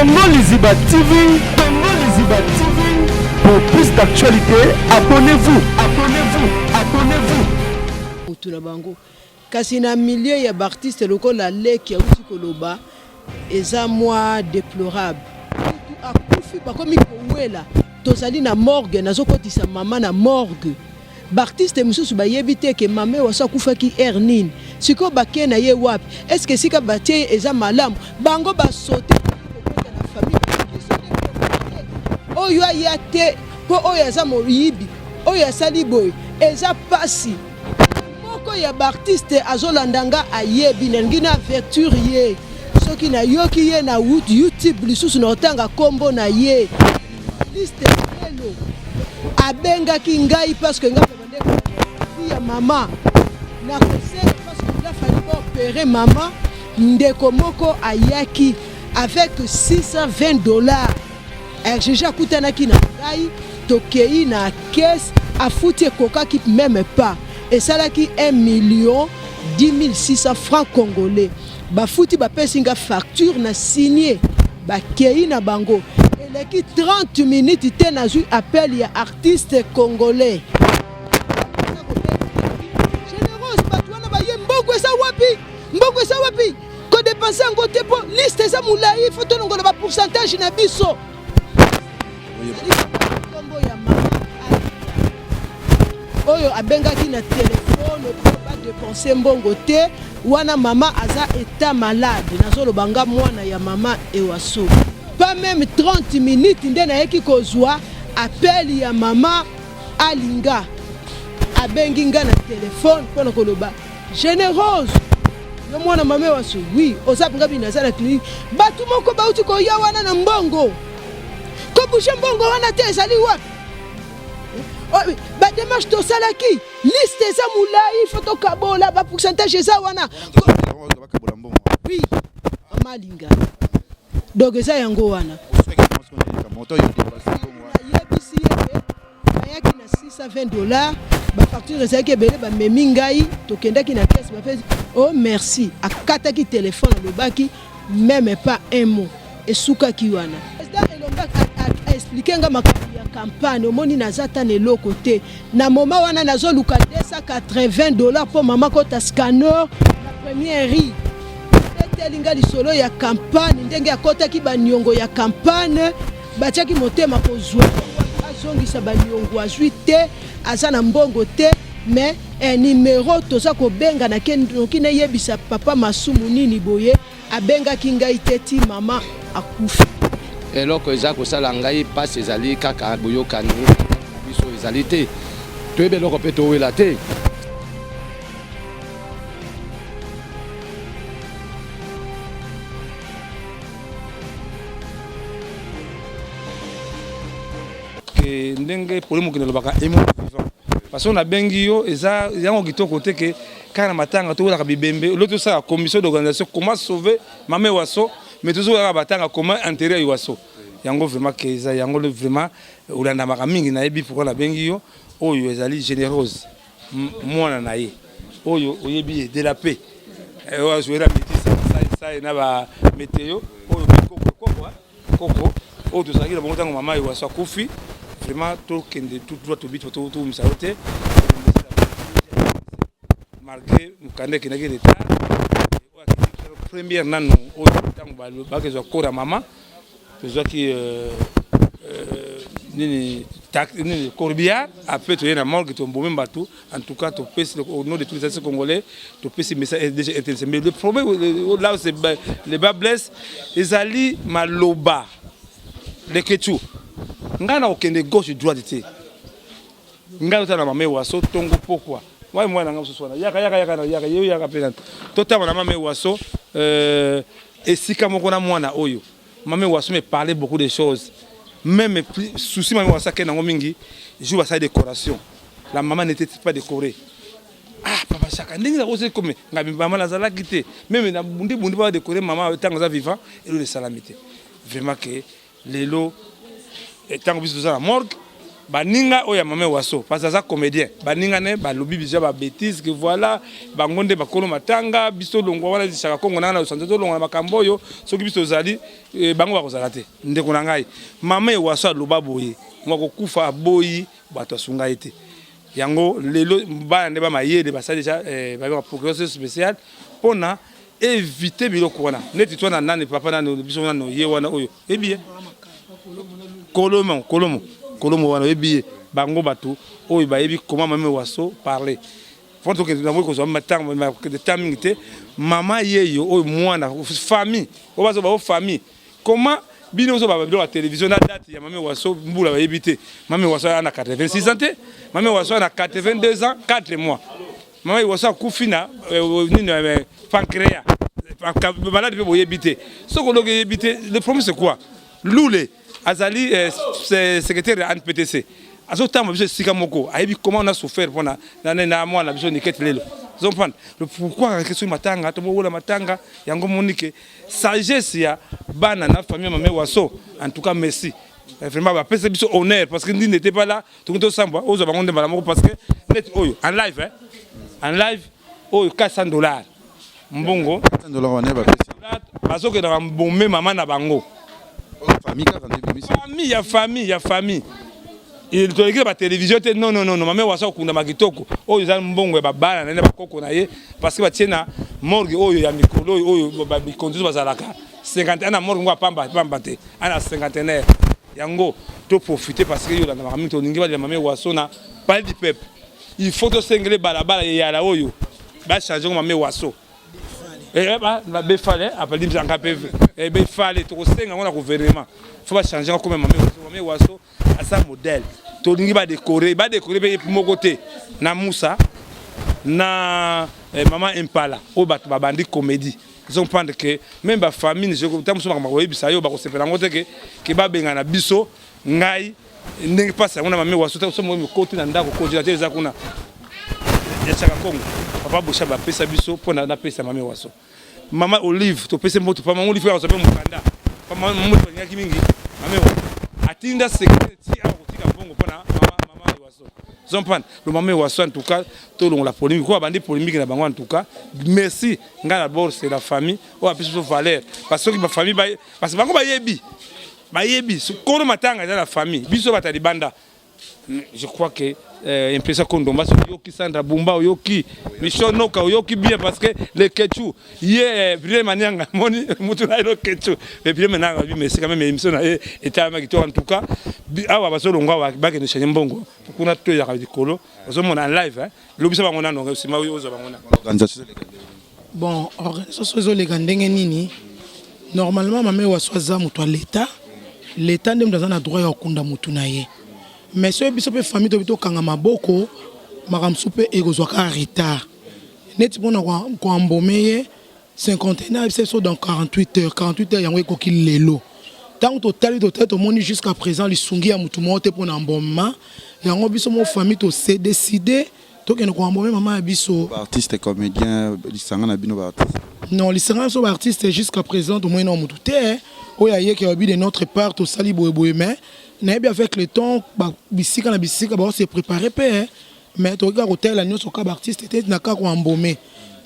Congo Liziba TV, Congo Liziba TV. Pour plus d'actualités, abonnez-vous, abonnez-vous, abonnez-vous. Mutu na bango kasi na milieu ya baartiste lokola leki auti koloba eza mwa deplorable. Mutu akufi bakomi kowela, tozali na morgue, nazokotisa mama na morgue. B'artistes mosusu bayebi te que Mame Waso akufaki heure nini, sikoyo bake na ye wapi? Est ce que esika batie ye eza malamu? Bango ba sauter baye kokota na famille biso nde tokende oyo aya te po oyo aza moyibi, oyo asali boye, eza pasi. Moko ya b'artistes azolanda nga ayebi, nalingi na avertir ye soki nayoki ye na YouTube lisusu nakotanga kombo na ye. Liste lelo abengaki ngai parce que ngai nabandaki kolanda vie ya mama na kosenga parce que il a fallu ba opérer mama ndeko moko ayaki avec 620 $ RGG akutanaki na ngai tokei na caisse afuti ekokaki même pas esalaki 1 million 10 600 francs congolais bafuti bapesi nga facture na signé bakei na bango eleki 30 minutes te nazwi appel ya artiste congolais Générose bato wana baye mbongo eza wapi mbongo eza wapi kodépenser yango te mpo liste eza molai fo tolongola bapourcentage na biso nkombo ya mama oyo abengaki na telefone mpo badépenser mbongo te wana mama aza état malade nazoloba nga mwana ya mama Ewaso pas même 30 minutes nde nayeki kozwa appel ya mama Alinga abengi nga na telefone mpona koloba Générose yo mwana mama Ewaso oui oza mpenga bino aza na clinique bato moko bauti koya wana na mbongo kobouger mbongo wana te ezali wapi badémarche tosalaki liste eza molai fo tokabola bapourcentage eza wana oui mama Alinga donc eza yango wana nayebisi ye ke bayaki na 620 $ bafacture ezalaki ebele bamemi ngai tokendaki na caisse bapesi oh merci akataki telefone alobaki même pas un mot esukaki wana président Elombe aexpliquer nga makambo ya campagne omoni naza ta na eloko te na moma wana nazoluka 280 $ mpo mama kota scanner na première ri eteli nga lisolo ya campagne ndenge akɔtaki baniongo ya campagne batiaki motema kozwa azongisa baniongo azwi te aza na mbongo te mais eh, nimero toza kobenga noki nayebisa papa Masumu nini boye abengaki ngai te ti mama akufi. Eloko eza kosala ngai mpasi ezali kaka boyokani biso ezali te toyebi eloko mpe towela te. Ke ndenge poli mokili alobaka emo vivant parce que nabengi yo eza yango kitoko te ke kaka na matanga towelaka bibembe lo tosala commission d'organisation comment sauver mama Ewaso mais tozowelaka batanga comment enterrer Ewaso yango vraiment ke eza yango vraiment olandamaka mingi nayebi pourquoi nabengi yo oyo ezali Générose mwana na ye oyo oyebi ye de la paix oyo azwela métis sai na ba météo oyo mpe koko koko koko oyo tozalaki na bango ntango mama Ewaso akufi vraiment tokende tout droit tobi tobimisa yo te malgré mokanda ekendaki retard oyo akendaki première nanu oyo ntango bakezwa corps ya mama tozwaki nini nini corbillard après toye na morgue tobomi bato. En tout cas topesi au nom de tous les artistes congolais topesi message déjà RTNC mais le problème là où c'est le bât blesse ezali maloba leketu ngai na kokende gauche droite te ngai totala na mama Ewaso ntongo pokwa wai mwana ngai mosusu wana yaka yaka yaka yaka ye yaka mpe totala na mama Ewaso esika moko na mwana oyo mama Ewaso me parler beaucoup de choses même souci mama Ewaso akende yango mingi jour basali décoration la maman n'était pas décorée. Ah papa Chaka ndenge nakosi komi ngai mama nazalaki te même na bundi bundi ba décorer mama ntango aza vivant eloko esalami te vraiment ke lelo ntango biso toza na morgue. Baninga oyo ya mama Ewaso parce aza comedien, baninga ne balobi dejà ba betises que voilà bango nde bakolo matanga, biso tolongwa wana Shaka Kongo nanga na Lusanza tolongwa na makambo oyo, soki biso tozali bango bakozala te. Ndeko na ngai mama Ewaso aloba boye, mwa kokufa aboyi bato asunga ye te. Yango lelo bana nde ba mayele basali dejà babengaka procuration spéciale mpona éviter biloko wana. Neti to na nani papa nani biso nano ye wana oyo oyebi ye Kolomo, Kolomo, Kolomo wana oyebi ye. Bango bato oyo bayebi comment mama Ewaso parler, fo tokende nango kozwa temps mingi te. Mama yeyo oyo mwana famille oyo bazoba o famille, comment bino ozoba biloko ya télévision na date ya mama Ewaso mbula bayebi te? Mama Ewaso ana 86 ans te, mama Ewaso ana 82 ans 4 mois. Mama Ewaso akufi na nini? Pancréas, malade mpe boyebi te. Soki oloki oyebi te, le problème c'est quoi? Lule azali secrétaire ya ANPTC, azotamba biso esika moko, ayebi comment on a souffert mpona na mwana biso Nikete. Lelo ozomprendre pourquoi soki matanga tomowola matanga yango monike sagesse ya bana na famille mame Waso. En tout cas merci vraiment, bapesa biso honneur parce que ndini n'était pas là. Tokoki tosambwa ozwa bango nde mbala moko parce que net oyo en live, hein? En live oyo 400 $ mbongo bazokendaka mbome mama na bango. Famille ya famille ya famille, toleki na batelevizio te. Non, non, non, mama Wasa okundama kitoko. Oyo eza mbongo ya babana na ye na bakoko na ye parce que batie na morgue oyo ya mikolo oyo oyo mikonzi bazalaka 51 na morgue ngo apamba pamba te, ana cinquantenaire yango. Toprofite parce que yo olandamaka mingi, tolingi balela mama Waso na Palais du Peuple. Il faut tosengele balabala eyala oyo bachange ngo mama Waso befale apalimisanga mpe befale. Tokosenga yango na gouvernement, faut bachange ngo kome mama Waso. Mama Waso aza modèle, tolingi badécorer, badécorer mpe moko te na Musa na mama Impala oyo bato babandi comédie. Comprendre que même bafamille ta mosusu makambo koyebisa yo bakosepela yango te ke babengana biso. Ngai ndenge mpasi yango na mame Waso ta so koti na ndako, congélateur eza kuna ya Chaka Kongo, papa Bosha bapesa biso mpo napesa mame Waso. Mama Olive topesi mboto pa mama Olive akozwa mpe mokanda. Pa mama Olive alingaki mingi mame Waso, atinda secrétaire ti awa kotika mbongo mpona mama Waso. Zompane le mama Waso. En tout cas tolongola polémique ko abandi polémique na bango. En tout cas merci. Ngai d'abord c'est la famille oyo apesi biso valeur parce que soki bafamille, parce que bango bayebi, bayebi kolo matanga eza na famille, biso bato ya libanda. Je crois que impesa Kondomba soki oyoki Sandra Bumba, oyoki Michel Noka, oyoki bien parce que le Kechu ye Brian Manianga moni mutu na ye lo Kechu et Brian Manianga bi. Mais c'est quand même émission na ye etalamaki to. En tout cas awa bazolongwa awa bakende changer mbongo kuna, toyaka likolo ozomona en live lobisa bango nano, nsima ozwa bango nano. Bon, organisation ezoleka ndenge nini? Normalement mama Ewaso aza moto ya leta, leta nde moto aza na droit ya kokunda motu na ye. Mais soki biso mpe famille tobi tokanga maboko, makambo mosusu mpe ekozwa kaka retard. Neti mpona koembaumer ye 51 ayebisa biso dans 48 heures. 48 heures yango ekoki lelo. Ntango totali, totali, tomoni jusqu'à présent lisungi ya motu moko te mpona embaumement yango. Biso mo famille tose décide tokende koembaumer mama ya biso. Baartiste comédien, lisanga na bino baartiste? Non, lisanga biso baartiste, jusqu'à présent tomoni na motu te oyo ayeki alobi de notre part tosali boyeboye. Mais nayebi avec le temps bisika na bisika bao se préparer mpe. Mais tokoki kaka kotalela nyonso kaka baartiste te na kaka koembaumer.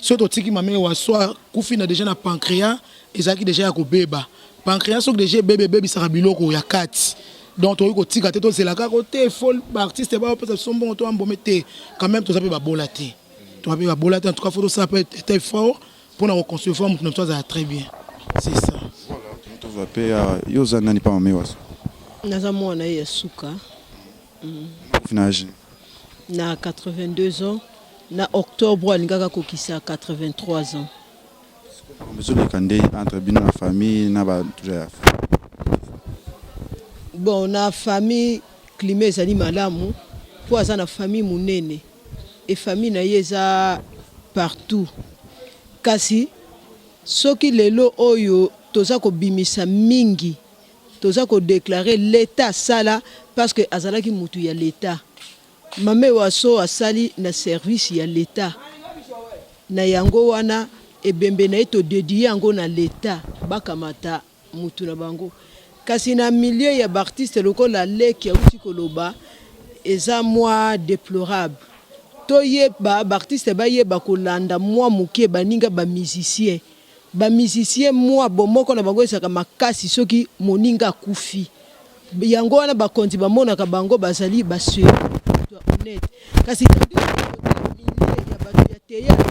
Soki totiki mama Ewaso akufi na déjà na pancréas ezalaki déjà ya kobeba. Pancréas soki déjà ebeba, ebebisaka biloko ya kati. Donc tokoki kotika te, tozela kaka te fo baartiste baopesa biso mbongo to embaumer te. Quand même toza mpe babola te, toza mpe babola te. En tout cas faut tosala mpe ete effort mpona koconcevoir motu na biso azala très bien, c'est ça. Tozwa mpe yo, oza nani mpa mama Ewaso? Naza mwana ye ya suka. Akufi na age? Na 82 ans. Na octobre alingaka kokisa 83 ans. Makambo ezoleka nde entre bino na famille na bato ya? Bon, na famille climat ezali malamu mpo aza na famille monene e famille na ye eza partout. Kasi soki lelo oyo toza kobimisa mingi, toza kodéclarer leta asala parce que azalaki mutu ya leta. Mame Waso asali na service ya leta na yango wana ebembe na ye todédier yango na leta, bakamata mutu na bango. Kasi na milieu ya baartiste lokola leki auti koloba, eza mwa deplorable. Toyeba ba artistes bayeba kolanda mwa moke baninga ba musiciens. Ba musiciens mwa bomoko na bango ezalaka makasi soki moninga akufi. Yango wana bakonzi bamonaka bango bazali ba serieux, bato ya honnete. Kasi tandis que cote milieu ya bato ya theatre,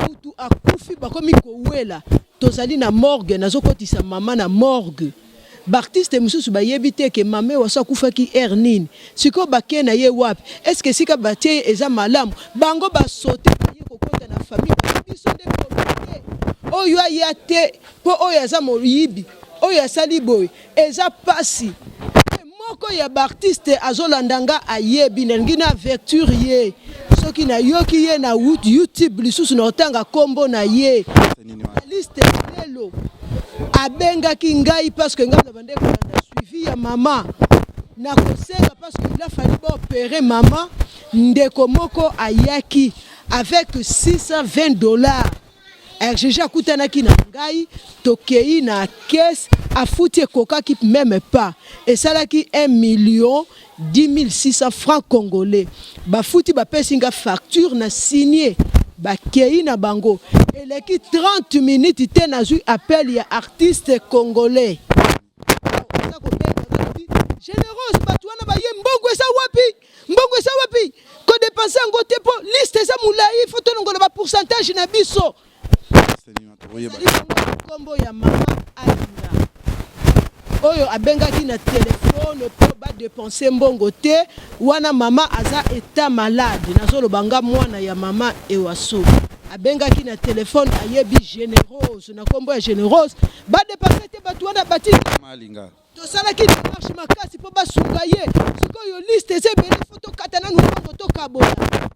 mutu akufi bakomi kowela tozali na morgue, nazokotisa mama na morgue. Ba artistes mosusu bayebi te que mama Ewaso akufaki heure nini, sikoyo bake na ye wapi, est ce que esika batie ye eza malamu? Bango ba sauter baye kokota na famille balobi biso nde comite oyo aya te po oyo aza moyibi, oyo asali boye, eza pasi. Pe moko ya ba artistes azolanda nga ayebi, nalingi na avertir ye, soki nayoki ye na YouTube lisusu nakotanga kombo na ye. Journaliste Lelo abengaki ngai parce que ngai nabandaki kolanda suivi ya mama na kosenga parce que il a fallu ba opérer mama. Ndeko moko ayaki avec 620 dollars RGG akutanaki na ngai, tokei na caisse, afuti ekokaki meme pas, esalaki 1 million 10600 francs congolais. Bafuti bapesi nga facture na signe, bakei na bango. Eleki 30 minutes te nazui appel ya artiste congolais. Aza kobenga nga alobi, Generose batu wana baye mbongo eza wapi? Mbongo eza wapi? Ko depenser yango te po liste eza mulayi, faut tolongola ba pourcentage na biso. Ezali bongo na kombo ya mama Alinga oyo abengaki na telephone po ba depenser mbongo te, wana mama aza etat malade, nazoloba nga mwana ya mama Ewaso abengaki na telephone ayebi Generose na kombo ya Generose ba depenser te batu wana bati. Mama Alinga. Tosalaki demarche makasi po basunga ye, sikoyo liste eza ebele faut tokata nanu mbongo tokabola.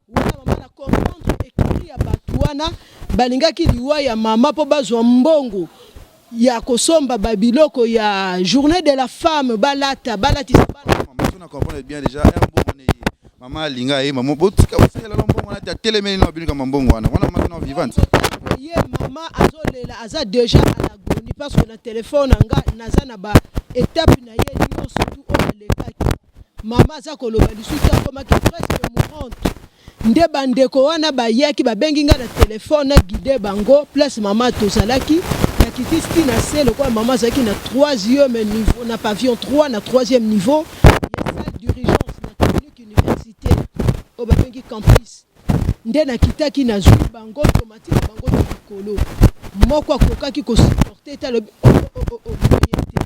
Wana mama na comprendre ecurie ya batu wana balingaki liwa ya mama po bazwa mbongo ya kosomba ba biloko ya journee de la femme balata balatisa bana. Mama soki na comprendre bien dejà heure mbongo wana eye mama alinga ye mama botika bosalela no mbongo wana te atelemeli no abino kama mbongo wana wana mama no vivante. Ye mama azolela aza dejà à l'agonie parce que na telephone na nga naza na ba etape na ye nionso tout oyo alekaki. Mama aza koloba lisusu te akomaki presque mourante nde ba ndeko wana bayaki babengi nga na telephone na guide bango place mama tozalaki nakiti ti na se lokola mama azalaki na troisième niveau na pavillon 3 na troisième niveau ya salle d'urgence na clinique université oyo babengi campus nde nakitaki nazui bango tomati na bango na likolo moko akokaki ko supporter te alobi oh, oh, oh, oh, boye te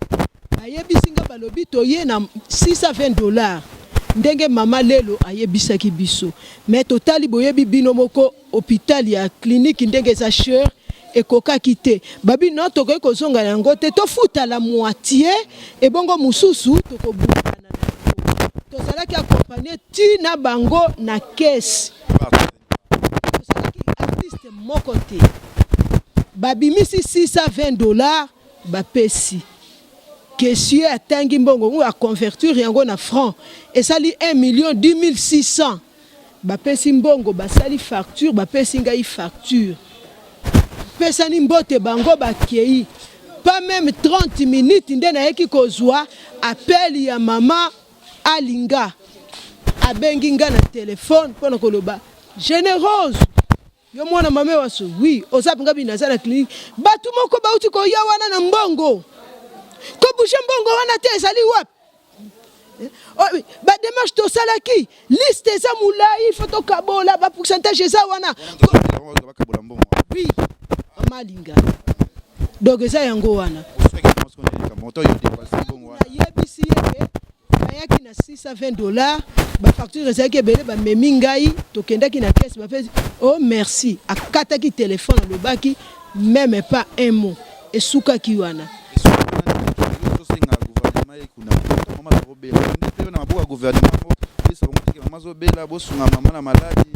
bayebisi nga balobi toye na 620 dollars ndenge mama lelo ayebisaki biso mais totali boyebi bino moko hopital ya clinique ndenge eza cher ekokaki te babi non tokoki kozonga yango te tofuta la moitié ebongo mosusu tokobundana na yango tozalaki accompagne ti na bango na caisse tozalaki artiste moko te babimisi 620 dollars bapesi caissier atangi mbongo ngo a convertir yango na franc esali 1 million 10600 Bapesi mbongo basali facture bapesi ngai facture pesani mbote bango bakeyi pas meme 30 minutes nde nayeki kozua appel ya mama Alinga abengi nga na telephone pona koloba Generose yo mwana mame waso oui oza nga bi naza na clinique batu moko bauti koya wana na mbongo ko bouger mbongo wana te ezali wapi Oh, ba démarche tosalaki liste eza molai fo tokabola ba pourcentage eza wana oui mama alinga donc eza yango wana nayebisi ye ke bayaki na 620 dollars bafacture ezalaki ebele bamemi ngai tokendaki na caisse bapesi oh merci akataki telefone alobaki Meme pas un mot esukaki wana. Tozosenga gouvernement ekunda mama azobela nde pe na maboko ya gouvernement yango pesa bango teke mama azobela bosunga mama na maladi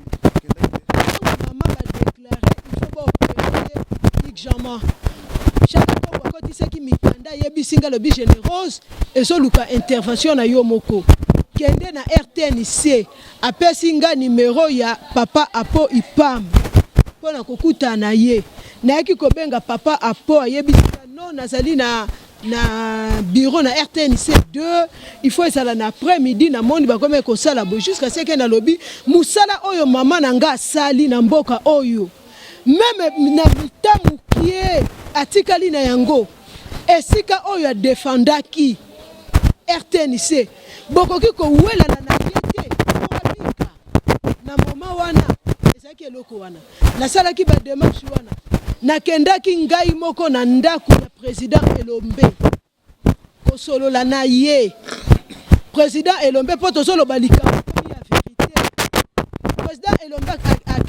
mama ba déclare il faut ba opérer ye urgemment Chaka Kongo akotisaki mikanda ayebisi nga alobi Generose ezoluka intervention na yo moko kende na RTNC Apesi nga numero ya papa Apo Ipam mpo na kokutana na ye. Nayaki kobenga papa Apo, ayebisi nga non, nazali na na na bureau na RTNC 2, il faut ezala na après midi. Namoni bakomi kosala boye jusqu'à ce que nalobi mosala oyo mama na nga asali na mboka oyo, même na mita mokie atikali na yango, esika oyo adefendaki RTNC, bokoki kowelana na ye te po abika. Na moment wana ezalaki eloko wana, nasalaki badémarche wana, nakendaki ngai moko na ndako ya président Elombe kosolola na ye. Président Elombe, mpo tozoloba likambo ya vérité, président Elombe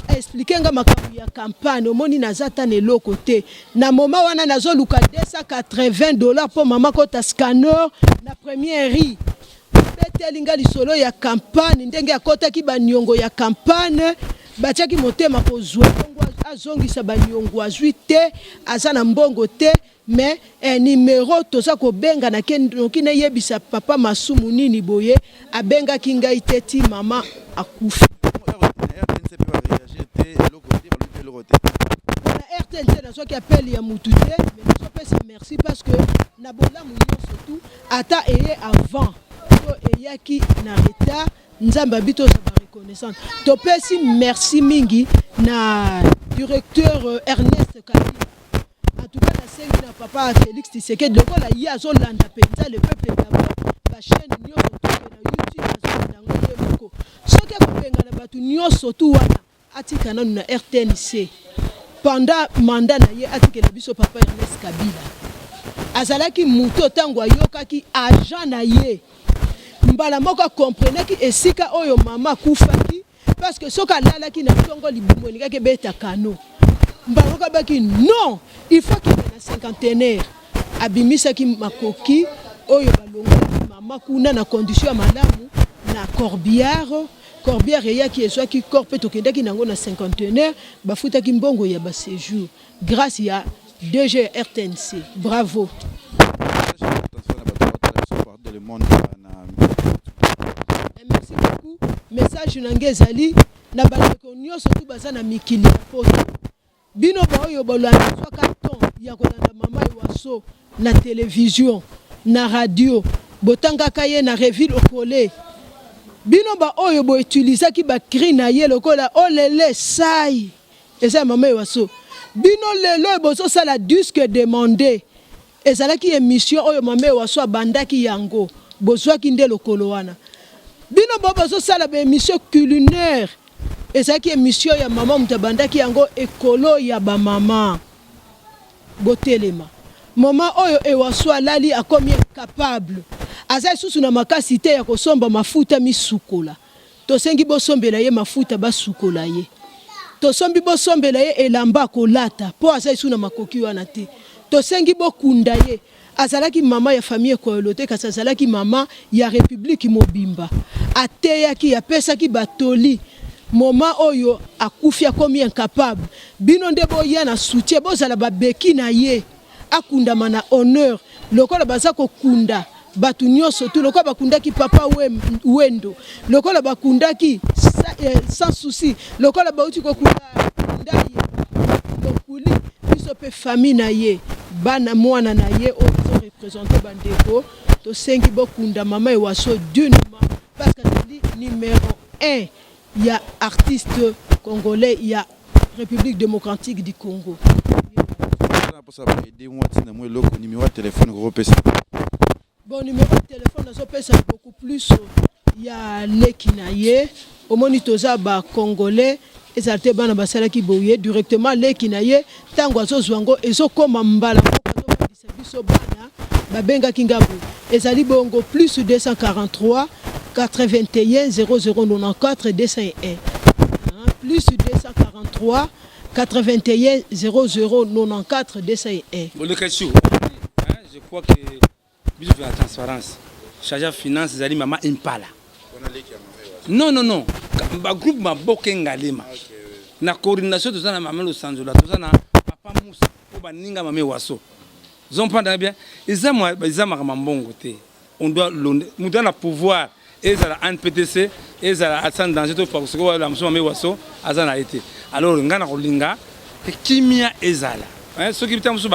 aexpliquer nga makambo ya campagne. Omoni, naza ta na eloko te na moment wana, nazoluka 280 $ mpo mama kota scanner na première ri. Beteli nga lisolo ya campagne, ndenge akɔtaki baniongo ya campagne, batiaki motema kozwa bongo, azongisa baniongo, azwi te, aza na mbongo te. Mais numéro toza kobenga, noki nayebisa papa Masumu nini boye, abengaki ngai te ti mama akufi. RTNC mpe baréagir te, eloko te, balobi mpe eloko te. Na RTNC nazwaki appel ya mutu te, mais nazopesa merci parce que na bolamu nyonso tu, ata eye avant to eyaki na retard, Nzambe abi toza bareconnaissante. Topesi merci mingi na directeur Ernest Kabila. En tout cas, nasengi na papa Félix Tshisekedi, lokola ye azolanda mpenza le peuple d'abord, bachaîne nyonso toke na YouTube azolanda yango ye moko, soki akobengana bato nyonso tu wana, atika nanu na RTNC pendant mandat na ye, atikela biso papa Ernest Kabila. Azalaki moto, ntango ayokaki agent na ye, mbala moko akomprenaki esika oyo mama akufaki, parce que soki alalaki na ntongo, libumu elingaki ebeta kano. Mbala moko abaki non, il faut kende na Cinquantenaire. Abimisaki makoki oyo balongolaki mama kuna na condition ya malamu na corbillard. Corbillard eyaki, ezwaki corps mpe tokendaki nango na Cinquantenaire, bafutaki mbongo ya baséjour grâce ya DG ya RTNC. Bravo. Dans le monde na Merci beaucoup. Message na ngai ezali na bandeko nyonso tu baza na mikili ya poto. Bino baoyo bolanda, zwaka ton ya kolanda mama Ewaso na télévision, na radio, botangaka ye na revue Lokole. Bino baoyo boutilisaki bacri na ye lokola olele sai eza ya mama Ewaso, bino lelo oyo bozosala disque demande, ezalaki émission oyo mama Ewaso abandaki yango, bozwaki nde lokolo wana. Bino bao bozosala baémission culinaire, ezalaki émission ya mama moto abandaki yango, ekolo ya bamama. Botelema. Mama oyo Ewaso alali, akomi incapable, aza lisusu na makasi te ya kosomba mafuta misukola. Tosengi bosombela ye mafuta basukola ye, tosombi bosombela ye elamba kolata mpo aza lisusu na makoki wana te. Tosengi bokunda ye. Azalaki mama ya famille Ekoyolo te, kasi azalaki mama ya république mobimba. Ateyaki, apesaki batoli. Moma oyo akufi, akomi incapable, bino nde boya na soutien, bozala babeki na ye, akundama na honneur lokola baza kokunda bato nyonso tu, lokola bakundaki papa Wendo, lokola bakundaki Sans Souci, lokola bauti kokunda Ndai Lokuli. Biso mpe famille na ye, bana, mwana na ye oyo azoreprésenter bandeko, tosengi bokunda mama Ewaso dignement, parce que azali numéro 1 ya artiste congolais ya République démocratique du Congo. Mposa baaider mwa ntina mwa eloko, numéro ya telefone kokopesa? Bon, numéro ya telefone nazopesa beaucoup plus ya leki na ye. Omoni, toza bacongolais, ezala te bana basalaki boye directement. Leki na ye, ntango azozwa yango, ezokóma mbala moko, azobandisa biso bana babengaki nga boye. Ezali bongo plus 243 81 0094 201, plus 243 81 0094 201. Boleka sur, je crois que biso la transparence, charge ya finance ezali mama Impala. Non, non, non, bagroupe Maboke Ngalema na coordination, toza na mama Losanzola, toza na papa Musa po baninga mama Ewaso zompanda bien. Eza makambo mbongo te. On doit, moto na pouvoir, ezala ANPTC, ezala sans danger to sikoyo wala mosu, mama Ewaso aza na ye te. Alors ngai na kolinga kimia ezala. Soki ntango mosusu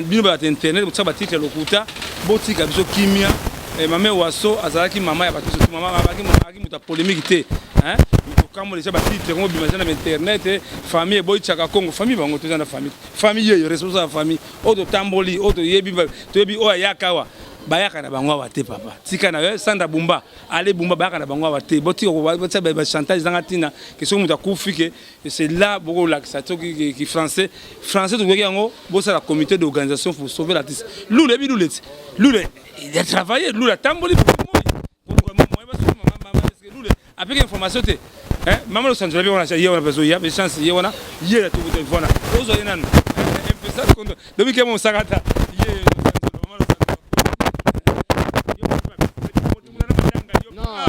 bino bato internet botia batitre ya lokuta. Botika biso kimia. Eh, mama Ewaso azalaki mama ya bato surtout mama azalaki azalaki moto ya polémique te hein. Tokambo deja ba titre ngo bima na internet eh, famille eboyi Chaka Congo, famille bango toza na famille. Famille yeyo responsable ya famille. Oyo totamboli, oyo toyebi toyebi oyo ayaka awa. Bayaka na bango awa te papa. Tika na yo Sandra Bumba, Ale Bumba bayaka na bango awa te. Botika ko botia ba chantage zanga tina ke soki moto akufi ke c'est là boko lakisa soki ki français français tokoki yango bosala comité d'organisation pour sauver l'artiste. Lule ebi lule ti. Lule il a travaillé, Lule atamboli Lule apeki information te. Hein, maman Losanzola bi wana ye wana bezo ya chance ye wana ye la tubuta wana. Ozo ye nanu. Impesa kondo. Dobi ke mo sakata. Ye Losanzola maman Losanzola. Non.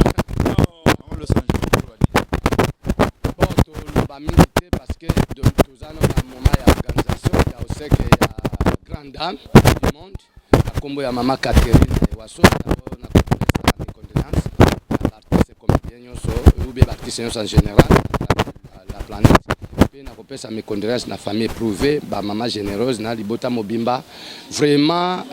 Bon, toloba mingi te parce que toza na moment ya organisation ya oseke ya grande dame du monde na nkombo ya mama Catherine Ewaso. D'abord na kopesa mes condoléances na baartiste comédien nyonso ou bien baartiste nyonso en général à la planète, mpe na kopesa mes condoléances na famille éprouvée, bamama généreuse na libota mobimba. Vraiment,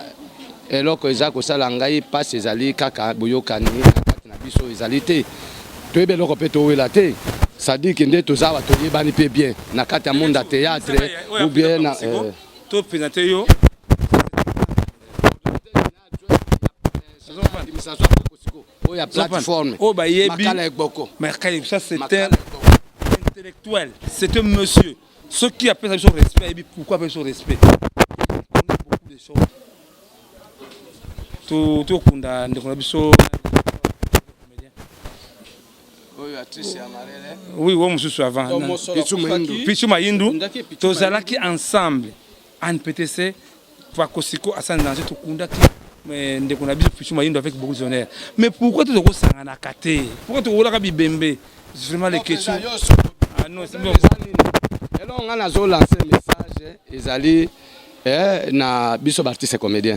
eloko eza kosala ngai mpasi ezali kaka boyokani na kati na biso ezali te. Toyebi eloko mpe towela te, c'est-à-dire ke nde toza awa toyebani mpe bien na kati ya monde ya théâtre ou bien na To présenter yo. Oyo ya plateforme. Oyo bayebi. Makala Egboko. Makala, ça c'est un intellectuel, c'est un monsieur. Ce qui appelle ça respect, et pourquoi appelle ça respect? Il connaît beaucoup de choses. Tokunda ndeko na biso. Oyo actrice ya Marele. Oui, oyo mosusu avant. Pichu Mayindu. Pichu Mayindu. Tozalaki ensemble. ANPTC, Pakosiko asa danger, tokundaki ndeko na biso Pichu Mayindu avec beaucoup d'honneur. Mais pourquoi tozokosanganaka te? Pourquoi tokolaka bibembe? Vraiment les questions. Ah non, c'est bon. Eloko nga nazolancer message ezali na biso baartiste comédien,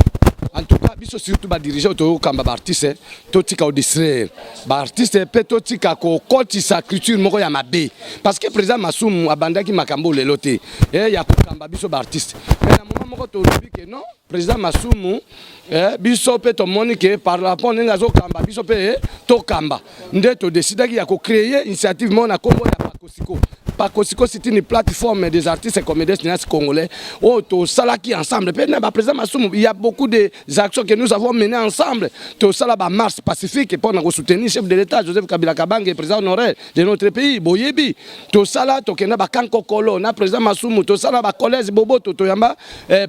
en tout cas biso surtout badirigeant toyokamba baartiste, totika kodistraire baartiste mpe totika kokotisa culture moko ya mabe, parce que président Masumu abandaki makambo lelo te ya kokamba biso baartiste. Mais na moment moko tolobi ke non, président Masumu, biso mpe tomoni ke par rapport ndenge azokamba biso mpe tokamba nde todesidaki ya kocréer initiative moko na nkombo ya Pakosiko. Pakosiko, c'est une plateforme des artistes et comédiens cinéastes congolais oyo tosalaki ensemble mpe na baprésident Masumu. Il y a beaucoup de actions que nous avons menées ensemble. Tosala bamarche pacifique mpona kosoutenir chef de l'État Joseph Kabila Kabange, président honoraire de notre pays. Boyebi, tosala, tokenda bakankokolo na président Masumu, tosala bacollège Boboto, toyamba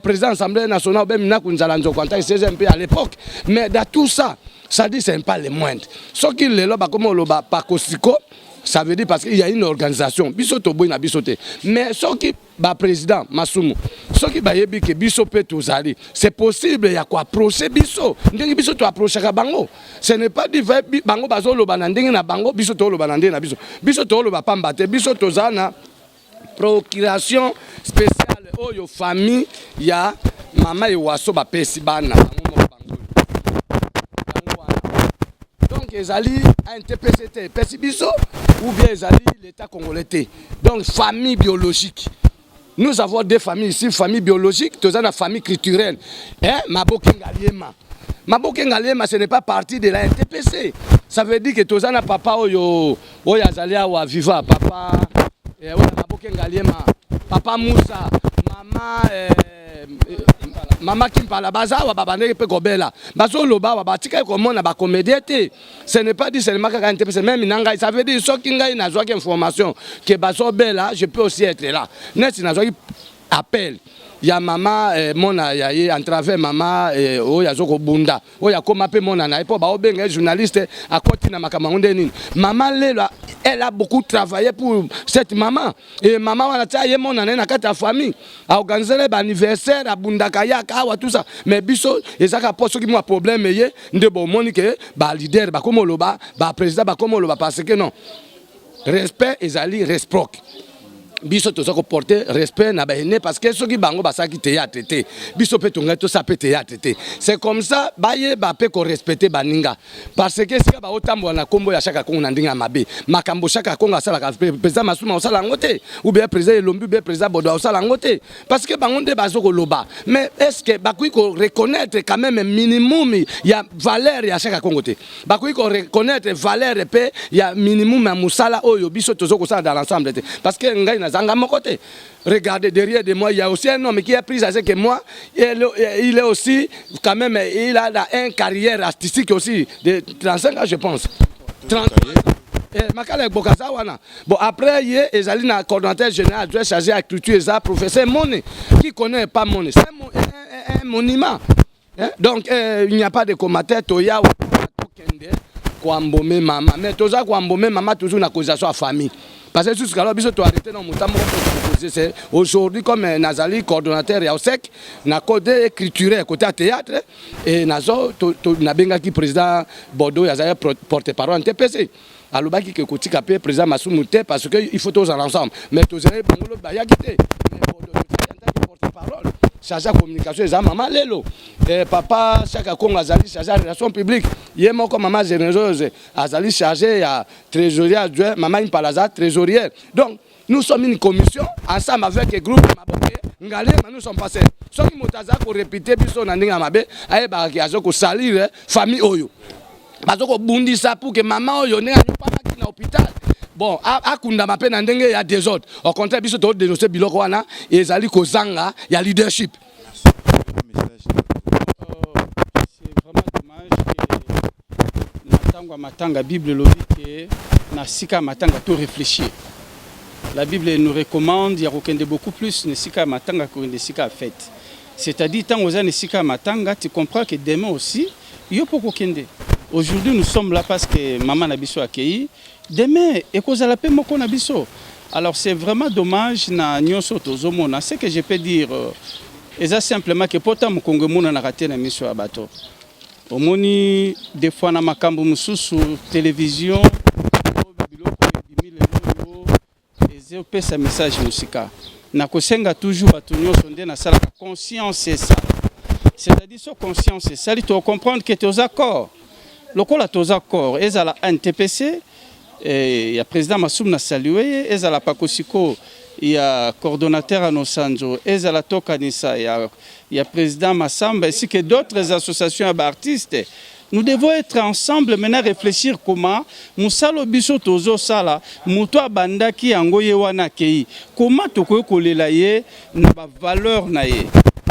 président Assemblée nationale obe Minaku Nzala Nzoko en tant que CGMP à l'époque. Mais dans tout ça, ça dit c'est pas le moindre. Soki lelo bakoma oloba Pakosiko, ça veut dire parce qu'il y a une organisation. Biso toboyi na biso te, mais soki baprésident Masumu, soki bayebi ke biso mpe tozali, c'est possible ya koapproche biso ndenge biso toapprochaka bango. Ce n'est pas dit bango bazoloba na ndenge na bango, biso toloba na ndenge na biso. Biso toloba pamba te, biso toza na procuration spéciale oyo famille ya mama Ewaso bapesi bana bango moko bango yango wana. Donc ezali ANTPC te epesi biso ou bien ezali l'État congolais te. Donc famille biologique, nous avons deux familles ici: famille biologique, toza na famille culturelle, hein. Maboke Ngaliema, Maboke Ngaliema, ce n'est pas partie de la NTPC. Ça veut dire que toza na papa oyo oyo azali awa viva, papa oyo Maboke Ngaliema, papa Musa, mama mama Kimpala, baza awa, babandeki mpe kobela, bazoloba awa, batikali komona bacomédien te. Ce n'est pas dit seulement kaka NTPC, même na ngai. Ça veut dire soki ngai nazwaki information ke bazobela, je peux aussi être là. Neti nazwaki appel ya mama mona ya ye en travers mama oyo azokobunda, oyo akóma mpe mona na ye mpo baobenga ye journaliste, akoti na makambo yango nde nini. Mama lelo, elle a beaucoup travaillé pour cette maman et mama wana tia ye mona na ye na kati ya famille, aorganisele baanniversaire, abundaka yaka awa, tout ça. Mais biso ezaka mpo soki mwa problème ye nde bomoni ke baleader bakóma oloba, baprésident bakóma oloba, parce que non, respect ezali réciproque. Biso toza ko porter respect na ba aînés parce que soki bango basalaki théâtre te, biso pe tongaki tosala pe théâtre te. C'est comme ça bayeba pe ko respecter baninga parce que esika baotambola na kombo ya Shaka Kongo na ndenge ya mabe, makambo Shaka Kongo asalaka, président Masumu osala yango te, ou bien président Elombi, ou bien président Bodo osala yango te, parce que bango nde bazo koloba. Mais est-ce que bakoki ko reconnaître quand même minimum ya valeur ya Shaka Kongo te? Bakoki ko reconnaître valeur pe ya minimum ya mosala oyo biso tozo kosala dans l'ensemble te? Parce que ngai nazanga moko te. Regardez derrière de moi, il y a aussi un homme qui est plus âgé que moi et il est aussi quand même, il a une carrière artistique aussi de 35 ans, je pense, 30. Eh, Makala Ebokaza wana. Bon, après ye ezali na coordonnateur général adjoint chargé ya culture, eza professeur Mone. Qui connaît pas Mone? C'est un monument. Hein? Donc il n'y a pas de commentaire. Toya tokende koembaumer mama, mais toza koembaumer mama toujours na causation ya famille, parce que jusqu'à alors biso toarrêté na moto moko mpo. C'est aujourd'hui comme nazali coordonnateur ya OSEC na côté écriture, côté ya théâtre, et nazo nabengaki président Bordeaux, azali porte parole NTPC, alobaki ke kotika mpe président Masumu te parce que il faut tozala ensemble. Mais tozalaki bango lobi bayaki te, mais Bordeaux tozali en tant que porte parole chargé ya communication, eza mama lelo. Papa Chaka Kongo azali chargé ya relation publique ye moko, mama Généreuse azali chargé ya trésorier adjoint, mama Impala aza trésorière. Donc nous sommes une commission ensemble avec un groupe Maboke Ngalema, nous sommes passés. Soki moto aza korépéter biso na ndenge ya mabe, ayebaka ke aza kosalir famille oyo baza kobundisa pour que mama oyo ndenge anyopamaki na hôpital, bon, akundama mpe na ndenge ya désordre. Au contraire, biso todénonce biloko wana ezali kozanga ya leadership. C'est vraiment dommage que na ntango ya matanga, Bible elobi ke na sika ya matanga to réfléchir. La Bible nous recommande ya kokende beaucoup plus na esika ya matanga kokende esika ya fête. C'est-à-dire, ntango oza na esika ya matanga, tu comprends que demain aussi yo mpo kokende. Aujourd'hui nous sommes là parce que mama na biso akei, demain ekozala mpe moko na biso. Alors c'est vraiment dommage na nyonso tozomona. Ce que je peux dire eza simplement ke pota mokongo emonanaka te na miso ya bato. Omoni, des fois na makambo mosusu, télévision oyo, babiloko ebimi lelo oyo ezopesa message mosika. Nakosenga toujours bato nyonso nde nasalaka conscience esala, c'est-à-dire so conscience esali, tocomprendre ke toza corps. Lokola toza corps, ezala NTPC ya président Masumu na salue ye, ezala Pakosiko ya coordonnateur Anosanzo, ezala Tokanisa ya président Massamba, ainsi que d'autres associations ya baartistes, nous devons être ensemble maintenant, réfléchir comment mosala biso tozosala, moto abandaki yango ye wana akei, comment tokoki kolela ye na bavaleur na ye.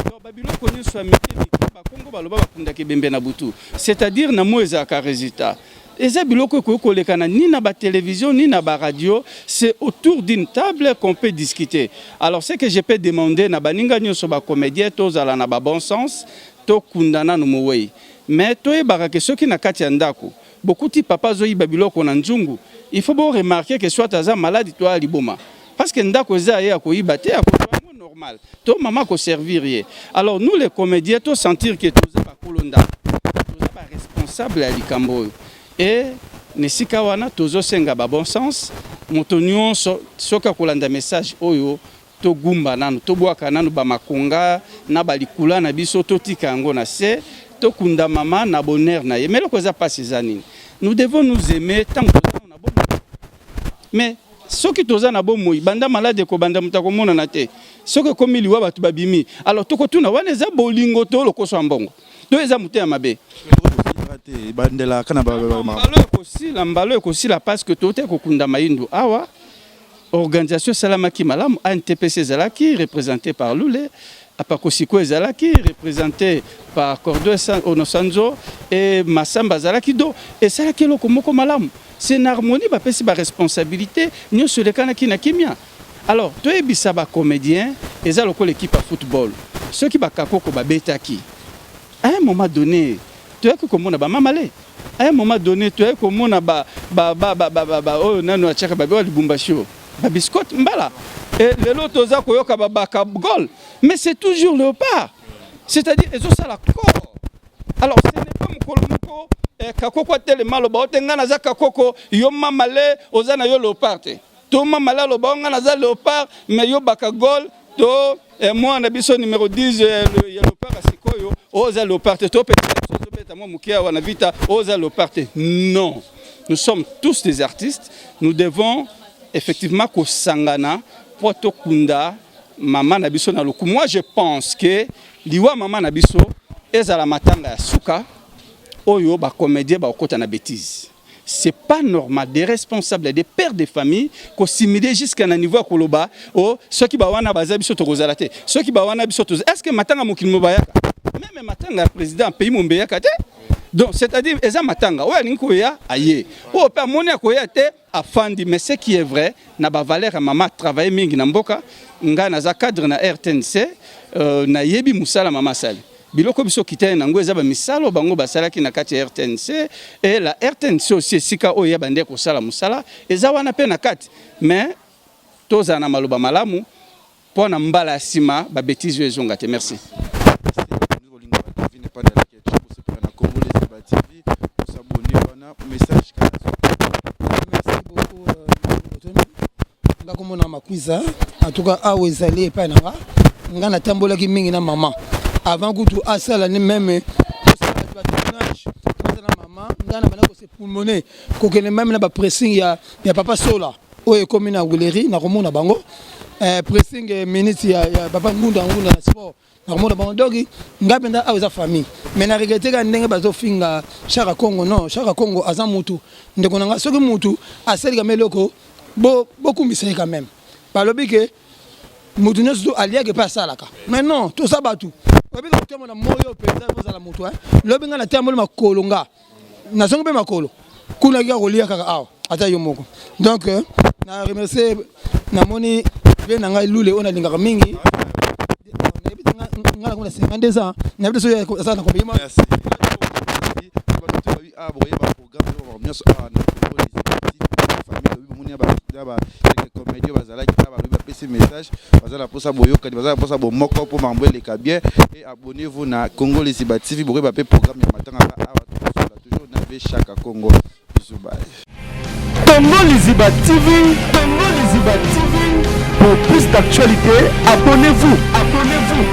Donc babiloko nyonso ya mike mike, Bakongo baloba bakundaka ebembe na butu, c'est-à-dire na mo ezalaka résultat. Eza biloko ekoki koleka na ni na batélévision ni na baradio, c'est autour d'une table qu'on peut discuter. Alors ce que je peux demander na baninga nyonso bacomédien, tozala na babon sens, tokunda nanu mowei, mais toyebaka ke soki na kati ya ndako bokuti papa azoyiba biloko na nzungu, il faut boremarquer ke soit aza malade to aliboma, parce que ndako eza ye, akoyiba te, akozwa yango normal, to mama akoservir ye. Alors nous les comédiens, tosentir ke toza bakolo ndako, toza baresponsable ya likambo oyo. E na esika wana tozosenga babon sens, moto nyonso soki akolanda message oyo, togumba nanu, tobwaka nanu bamakonga na balikula na biso, totika yango na se, tokunda mama na bonheur na ye. Mais eloko eza mpasi eza nini? Nous devons nous aimer ntango toza na bomoi. Mais soki toza na bomoi, banda malade ekobanda, moto akomonana te. Soki ekomi liwa, bato babimi. Alors tokotuna, wana eza bolingo to lokoso ya mbongo to eza motema mabe? Te, bandelaka na Mbalo ekosila, mbalo ekosila, parce que tote kokunda mayindu awa. Organisation esalamaki malamu. ANTPC ezalaki représenté par Lule, Apakosiko ezalaki représenté par Cordo Onosanzo et Masamba azalaki. Do esalaki eloko moko malamu, c'est na harmonie, bapesi baresponsabilité nyonso, elekanaki na kimia. Alors toyebisa bacomédien, eza lokola équipe ya football. Soki bakakoko babetaki, à un moment donné toyaki komona bamamale, à un moment donné toyaki komona oyo nano atiaka babe wa Lubumbashi oyo babiscotte mbala. E lelo toza koyoka babaka gol, mais c'est toujours Léopard, c'est-à-dire ezosala corps. Alors ce n'est pas mokolo moko kakoko atelema aloba ote ngai naza kakoko, yo mamale oza na yo Léopard te. To mama aloba nga naza léopard, mais yo baka gol to eh, mwana biso numéro 10 eh, ya léopard ya sikoyo oyo oza léopard te, to pe ozobeta mwa moke awa na vita oyo oza léopard te. Non, nous sommes tous des artistes, nous devons effectivement kosangana po tokunda mama na biso na lokumu. Moi, je pense que liwa mama na biso ezala matanga ya suka oyo bacomédien bakokota na bêtise. C'est pas normal, des responsables, des pères de famille, kosimuler jusqu'à na niveau ya koloba o soki bawana baza, biso tokozala te, soki bawana biso toza. Est ce que matanga mokili mo bayaka? Même matanga ya président pays mombe eyaka te. Donc, c'est-à-dire, eza matanga oyo alingi koya aye, oyo mpe amoni akoya te afandi. Mais ce qui est vrai, na bavaleur ya mama, travaille mingi na mboka. Ngai naza cadre na RTNC, nayebi mosala mama asali. Biloko biso kitani nango eza bamisala oyo bango basalaki na kati ya RTNC. Et la RTNC aussi, esika oyo ya bande kosala mosala eza wana mpe na kati. Mais tozala na maloba malamu mpo na mbala ya nsima babêtises oyo ezonga te. Merci. Na Congo Liziba TV, osabonner wana message. Merci beaucoup. Nga komona Makwiza, en tout cas awa ezali epai na nga. Nga natambolaki mingi na mama avant kutu asala ni même batournage na mama. Nga na banda kose pulmoner, kokende même na bapressing ya papa Sola oyo ekomi na Wileri, nakomona bango pressing minute ya papa Ngunda Ngunda na sport, nakomona bango. Donc ngai mpenza awa eza famille. Mais na regretter kaka ndenge bazofinga Chaka Congo. Non, Chaka Congo aza mutu ndeko na ngai. Soki mutu asalika ma eloko, bokumbisa ye quand même. Balobi ke mutu nyonso to aliaki mpe asalaka, mais non, toza bato oyebi ka kotambola moyo mpenza ozala motu. Lobi ngai natamboli makolo, nga nazongi mpe makolo kuna kaka kolia kaka awa ata yo moko. Donc na remercier, namoni vie na ngai Lule oyo nalingaka mingi. Nayebi te, ngai nakoma na 52 ans, nayebi te soki aza na combien. Merci. Boyeba programme oyo nyonso awa na Congo famille. Lobi bomoni ya ba comédien bazalaki awa, balobi bapesi message, baza na mposa boyokani, baza na mposa bomoko mpo makambo eleka bien. Et abonnez-vous na Congo Liziba TV, bokoyeba mpe programme ya matanga awa. Tokosola toujours na ve Chaka Congo. Bisous, bye. Congo Liziba TV, Congo Liziba TV. Pour plus d'actualités, abonnez-vous, abonnez-vous.